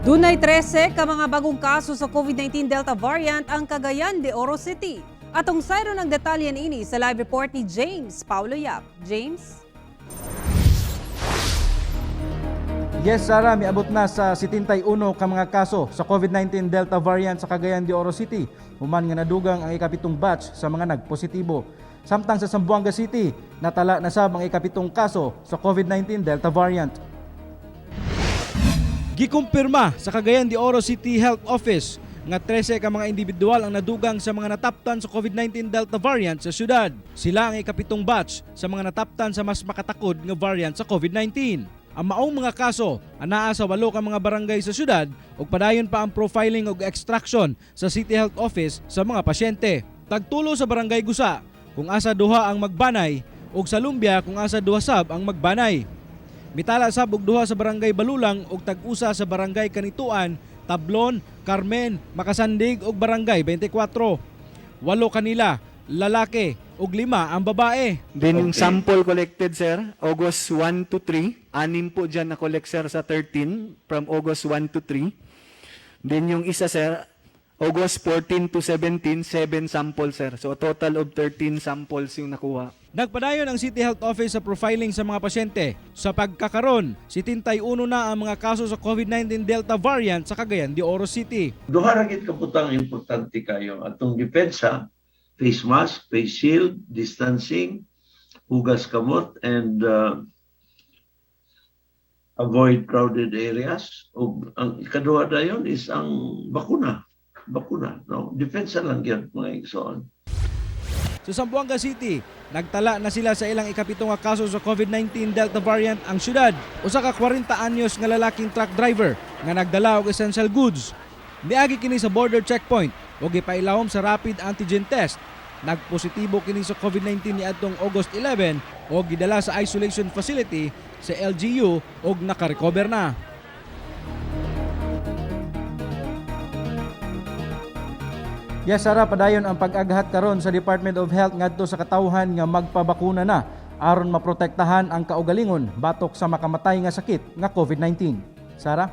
Dunay 13 ka mga bagong kaso sa COVID-19 Delta variant ang Cagayan de Oro City. Atong sayro ng detalye niini sa live report ni James Paulo Yap. James? Yes, Sarah, miabot na sa 71 ka mga kaso sa COVID-19 Delta variant sa Cagayan de Oro City. Human nga nadugang ang 7th batch sa mga nagpositibo. Samtang sa Zamboanga City, natala na sab ang 7th kaso sa COVID-19 Delta variant. Gikumpirma sa Cagayan de Oro City Health Office nga 13 ka mga individual ang nadugang sa mga nataptan sa COVID-19 Delta variant sa syudad. Sila ang 7th batch sa mga nataptan sa mas makatakod nga variant sa COVID-19. Ang maong mga kaso anaa sa 8 ka mga barangay sa syudad ug padayon pa ang profiling ug extraction sa City Health Office sa mga pasyente. Tagtulo sa Barangay Gusa kung asa duha ang magbanay ug sa Lumbia kung asa duha sab ang magbanay. Mitala sab og duha sa Barangay Balulang ug tag-usa sa Barangay Kanituan, Tablon, Carmen, Makasandig ug Barangay 24. 8 kanila lalaki ug 5 ang babae. Then yung sample collected, sir, August 1 to 3. 6 po dyan na-collect, sir, sa 13 from August 1 to 3. Then yung isa, sir, August 14 to 17, 7 samples, sir. So a total of 13 samples yung nakuha. Nagpadayon ang City Health Office sa profiling sa mga pasyente. Sa pagkakaron, 71 na ang mga kaso sa COVID-19 Delta variant sa Cagayan de Oro City. Duha ra gid ka butang importante kayo atong depensa: face mask, face shield, distancing, hugas kamot, and avoid crowded areas. Ug ang ikaduha dayon is ang bakuna. Bakuna, no? Depensa lang gyud, mga igsoon. Sa Zamboanga City, nagtala na sila sa ilang 7 nga kaso sa COVID-19 Delta variant ang syudad. Usa ka 40 anyos nga lalaking truck driver nga nagdala og essential goods. Niagi kini sa border checkpoint ug gipailawom sa rapid antigen test. Nagpositibo kini sa COVID-19 niadtong August 11 ug gidala sa isolation facility sa LGU ug nakarecover na. Yes, Sara, padayon ang pag-aghat karon sa Department of Health ngadto sa katawhan nga magpabakuna na aron maprotektahan ang kaugalingon batok sa makamatay nga sakit nga COVID-19. Sara?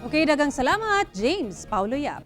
Okay, dagang salamat, James Paulo Yap.